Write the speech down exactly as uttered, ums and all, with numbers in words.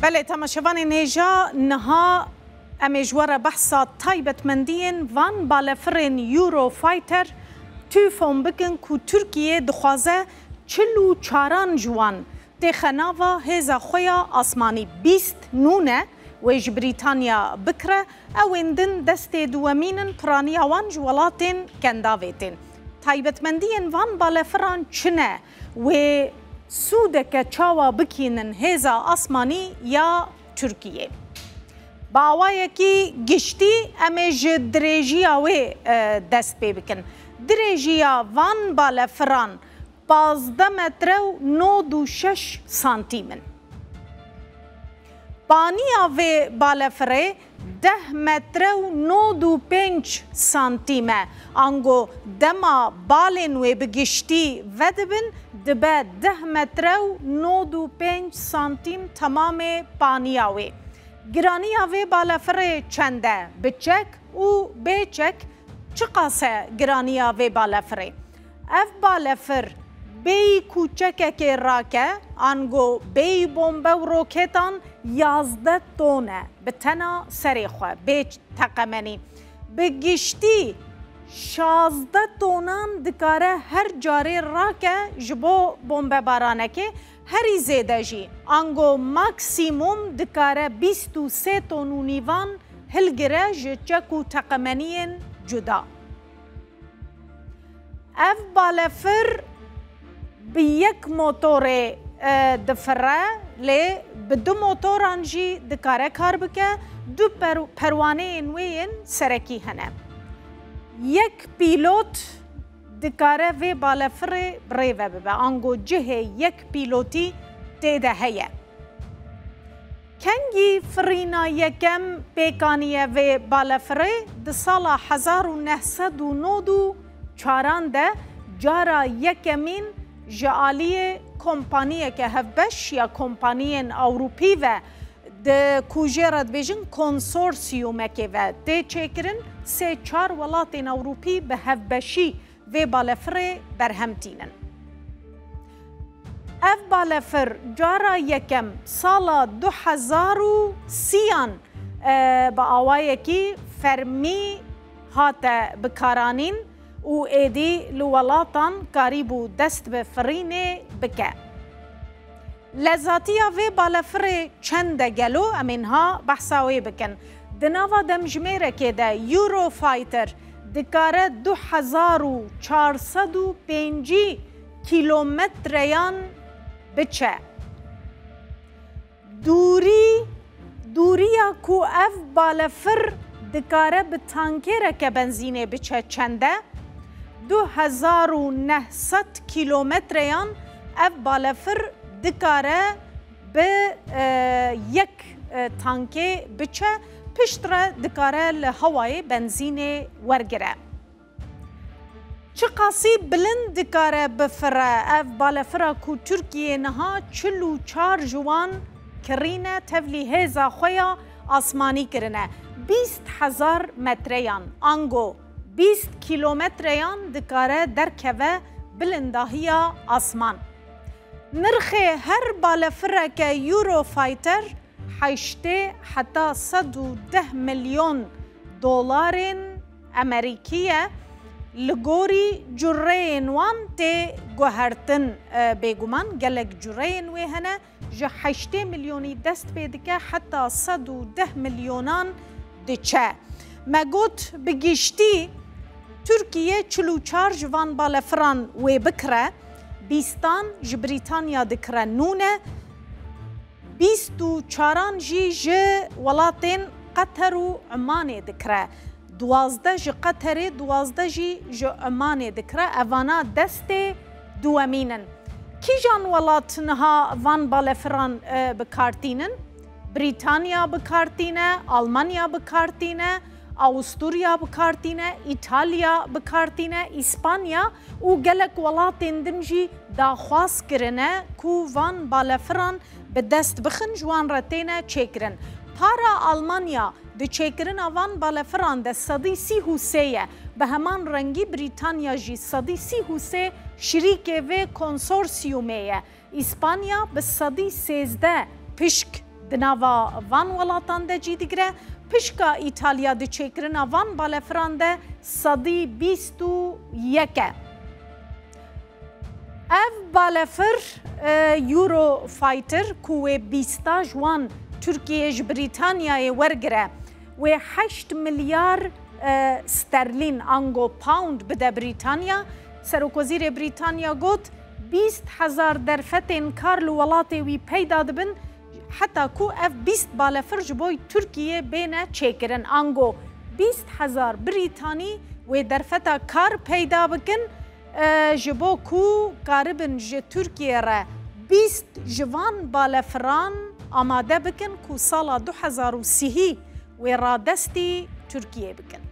Belê, temaşevanên hêja, niha em ê ji we re behsa taybetmendiyên van balefirên Eurofighter TUFON bikin ku Tirkiye dixwaze çil û çaran ji wan têxe nava hêza xwe ya asmanî. Bîst nû ne wê ji Brîtanya bikire, ewên din destê duwemîn in, piraniya wan ji welatên Kendavê tên. Taybetmendiyên van balefiran çi ne? Wê sûdeke çawa bikînin hêza asmanî ya Tirkiyê? Bi awayekî giştî em ê ji dirêjiya wê, e, dest pê bikin. Dirêjiya van balefiran pazdeh metre û nod û şeş santîm in. Paniya vê balefirê deh metre û nod û pênc santîm e. Ango dema balên wê bi giştî vedibin, dibe deh metre û nod û pênc santîm temamê paniya wê. Giraniya vê balefirê çend e? Bi çek û bê çek çiqas e giraniya vê balefirê? Ev balefir bêyî ku çekekê rake, ango bêyî bombe û roketan yazdeh ton e, bi tena serê xwe, bê teqemenî. Bi giştî şazdeh tonan dikare her carê rake ji bo bombebaranekê, herî zêde jî, ango maksîmum dikare bîst û sê ton û nîvan hilgire ji çek û teqemeniyên cuda. Ev balefir bi yek motorê, e, difire, lê bi du motoran jî dikare kar bike. Du per-, perwaneyên wê yên serekî hene. Yek pîlot dikare vê balefirê bi rê ve bibe, ango cihê yek pîlotî tê de heye. Kengî firîna yekem pêk aniye vê balefirê? Di sala hezar û neh sed û nod û çaran de cara yekemîn ji aliyê kompaniyeke hevbeş ya kompaniyên Ewropî ve, di ku jê re dibêjin konsorsiyumekê ve tê çêkirin, sê çar welatên Ewropî bi hevbeşî vê balefirê berhem tînin. Ev balefir cara yekem sala du hezar û sîyan, e, bi awayekî fermî hate bikaranîn û êdî li welatan karîbû dest bi firînê bike. Lezatiya vê balefirê çend e gelo? Em ê niha behsa wê bikin. Di nava demjimêrekê de Eurofighter dikare du hezar û çar sed û pêncî kîlometreyan biçe. Dûrî, dûriya ku ev balefir dikare bi tankêreke benzînê biçe çend e? Du hezar û neh sed kîlometreyan ev balefir dikare bi, e, yek, e, tankê biçe, piştre dikare li hewayê benzînê wergire. Çiqasî bilind dikare bifire? Ev balefira ku Tirkiye niha çil û çar ji wan kirîne tevlî hêza xwe ya asmanî kirine. Bîst hezar metreyan, ango bîst kîlometreyan dikare derkeve bilindahiya asman. Nirxê her balefireke Eurofighter heştê heta sed û deh milyon dolarên Emerîkî ye. Li gorî cureyên wan tê guhertin, e, bêguman gelek cureyên wê hene. Ji heştê milyonî dest pê dike heta sed û deh milyonan diçe. Me got, bi giştî Tirkiye çil û çar ji van balefiran wê bikire. Bîstan ji Brîtanya dikire nûne. Bîst û çaran jî ji welatên Qeter û Umanê dikire. Duwazdeh ji Qeterê, duwazdeh jî ji Umanê dikire. Evana destê duwemîn in. Kîjan welat niha van balefiran, e, bi kar tînin? Brîtanya bi kar tîne, Almanya bi kar tîne, Awusturya bi kar tîne, Îtalya bi kar tîne, Îspanya û gelek welatên din jî daxwaz kirine ku van balefiran bi dest bixin, ji wan re têne çêkirin. Para Almanya di çêkirina van balefiran de sedî sî û sê ye. Bi heman rengî Brîtanya jî sedî sî û sê şirîkê vê konsorsiyumê ye. Îspanya bi sedî sêzdeh pişk Di nava van welatan de cî digire, pişka Îtalya di çêkirina van balefiran de sedî bîst û yek e. Ev balefir, e, Eurofighter ku wê bîsta ji wan Tirkiye ji Brîtanyayê wergire, wê heşt milyar, e, sterlîn ango pound bide Brîtanya. Serokwezîrê Brîtanya got, bîst hezar derfetên kar li welatê wî peyda dibin, heta ku ev bîst balefir ji bo Tirkiyê bêne çêkirin. Ango bîst hezar Brîtanî wê derfeta kar peyda bikin, e, ji bo ku karibin ji Tirkiyê re bîst ji van balefiran amade bikin ku sala du hezar û sî wê radestî Tirkiyê bikin.